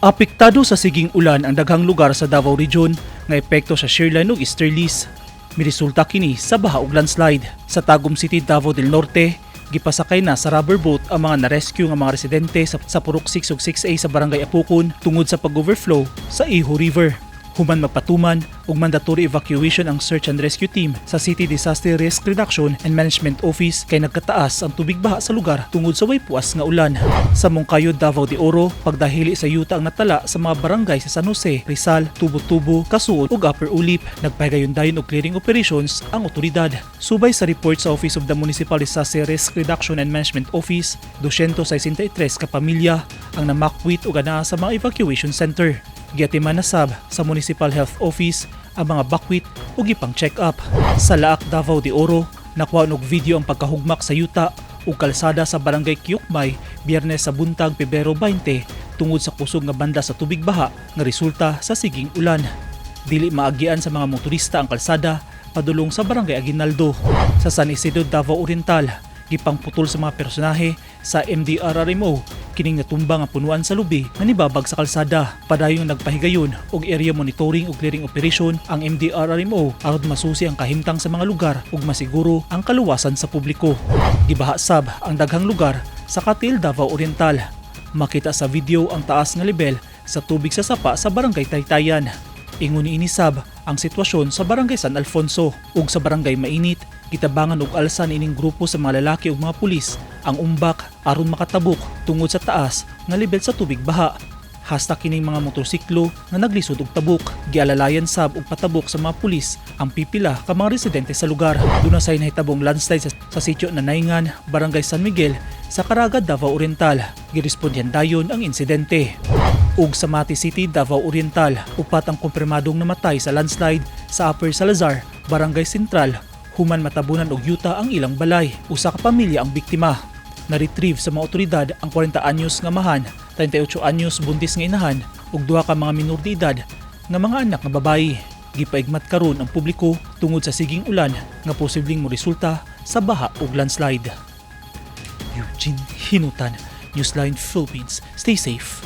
Apektado sa siging ulan ang daghang lugar sa Davao Region nga epekto sa shearline ug easterlies. Miresulta kini sa baha ug landslide. Sa Tagum City, Davao del Norte, gipasakay na sa rubber boat ang mga na-rescue nga mga residente sa Purok 6 ug 6A sa Barangay Apokon tungod sa pag-overflow sa Iho River. Human magpatuman og mandatory evacuation ang search and rescue team sa City Disaster Risk Reduction and Management Office kay nagkataas ang tubig baha sa lugar tungod sa way puas nga ulan. Sa Moncayo, Davao de Oro, pagdahili sa yuta ang natala sa mga barangay sa San Jose, Rizal, Tubo-Tubo, Kasuod ug Upper Ulip. Nagpahigayon dayon og clearing operations ang otoridad. Subay sa report sa Office of the Municipal Disaster Risk Reduction and Management Office, 263 ka pamilya ang namakwit ug anaa sa mga evacuation center. Giatiman na sab sa Municipal Health Office ang mga bakwit ug ipang check-up. Sa Laak, Davao de Oro, nakuha og video ang pagkahugmak sa yuta ug kalsada sa Barangay Kiyukmay Biyernes sa buntag, Pebrero 20, tungod sa kusog nga banda sa tubig baha nga resulta sa siging ulan. Dili maagian sa mga motorista ang kalsada padulong sa Barangay Aguinaldo. Sa San Isidro, Davao Oriental, gipangputol sa mga personahe sa MDRRMO kining natumba nga punuan sa lubi nga nibabag sa kalsada. Padayon nagpahigayon og area monitoring ug clearing operation ang MDRRMO aron masusi ang kahimtang sa mga lugar ug masiguro ang kaluwasan sa publiko. Gibaha sab ang daghang lugar sa Cateel, Davao Oriental. Makita sa video ang taas nga lebel sa tubig sa sapa sa Barangay Taytayan. Ingon niini sab ang sitwasyon sa Barangay San Alfonso. Ug sa Barangay Mainit, gitabangan og alsa niining grupo sa mga lalaki ug mga pulis ang umbak aron makatabok tungod sa taas nga lebel sa tubig baha. Hasta kining mga motorsiklo nga naglisod og tabok. Gialalayan sab og patabok sa mga pulis ang pipila ka mga residente sa lugar. Duna say nahitabong landslide sa sitio Nanayngan, Barangay San Miguel, sa Caraga, Davao Oriental. Girespondihan dayon ang insidente. Ug sa Mati City, Davao Oriental, upat ang kumpirmadong namatay sa landslide sa Upper Salazar, Barangay Central, human matabunan og yuta ang ilang balay. Usa ka pamilya ang biktima. Na-retrieve sa mga otoridad ang 40 anyos nga amahan, 38 anyos buntis nga inahan ug duha ka mga minor de edad nga mga anak nga babayi. Gipaigmat karon ang publiko tungod sa siging ulan nga posibleng moresulta sa baha ug landslide. Eugene Hinutan, Newsline Philippines. Stay safe.